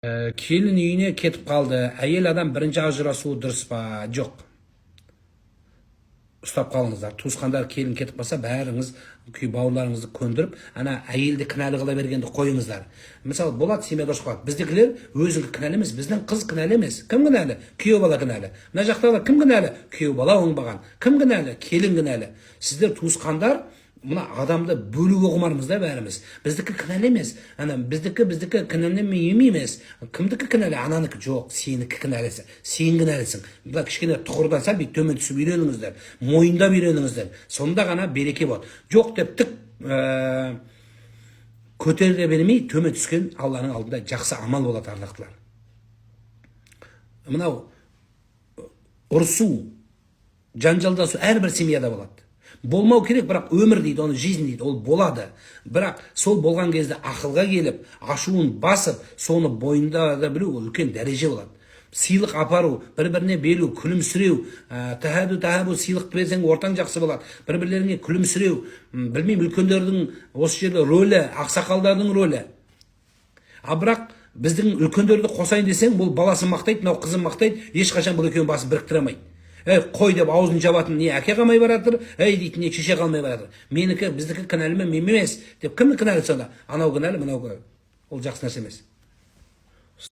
Келін үйіне кетіп қалды. Әйел адам бірінші ажырасуы дұрыс па? Жоқ. Ұстап қалыңыздар. Туысқандар, келін кетіп қалса, бәріңіз күй бауырларыңызды көндіріп, ана әйелді кінәлі қыла бергенді қойыңыздар. Мысалы, болады, семьяда ұрысып қалады. Біздікілер өзінікі кінәлі емес, біздің қыз кінәлі емес. Кім кінәлі? Күйеу бала кінәлі. Мына жақтағылар кім кінәлі? Күйеу бала оңбаған. Кім кінәлі? Келін кінәлі. Сіздер, туысқандар, мына адамды бөлуге құмармыз да бәріміз. Біздікі кінәлі емес. Ана біздікі кінәлі емес. Кімдікі кінәлі? Ананікі. Жоқ, сенікі кінәлісі. Сен кінәлісің. Мына кішкене тұғырдан сәл бүйтіп төмен түсіп үйреніңіздер. Мойындап үйреніңіздер. Сонда ғана береке болады. Жоқ деп тік көтеріле бермей, төмен түскен Алланың алдында жақсы амал болады, ардақтылар. Мынау ұрысу, жанжалдасу әрбір семьяда болады. Болмау керек, бірақ өмір дейді оны, жизнь дейді, ол болады. Бірақ сол болған кезде ақылға келіп, ашуын басып, соны бойында да білу, ол үлкен дәреже болады. Сыйлық апару, бір біріне беру, күлімсіреу, тәһәду тәһәбу, сыйлық берсең, ортаң жақсы болады. Бір бірлеріңе күлімсіреу, білмеймін, үлкендердің осы жерде рөлі, ақсақалдардың рөлі. А бірақ біздің үлкендерді қосайын десең, бұл баласын мақтайды, мынау қызын мақтайды, ешқашан бұл екеуінің басын біріктіре алмайды. Ей, қой деп аузын жабатын не әке қалмай бара жатыр, ей дейтін не шеше қалмай бара жатыр. Менікі, біздікі кінәлі ме, мен емес деп. Кім кінәлі сонда? Анау кінәлі, мынау кінәлі. Ол жақсы нәрсе емес.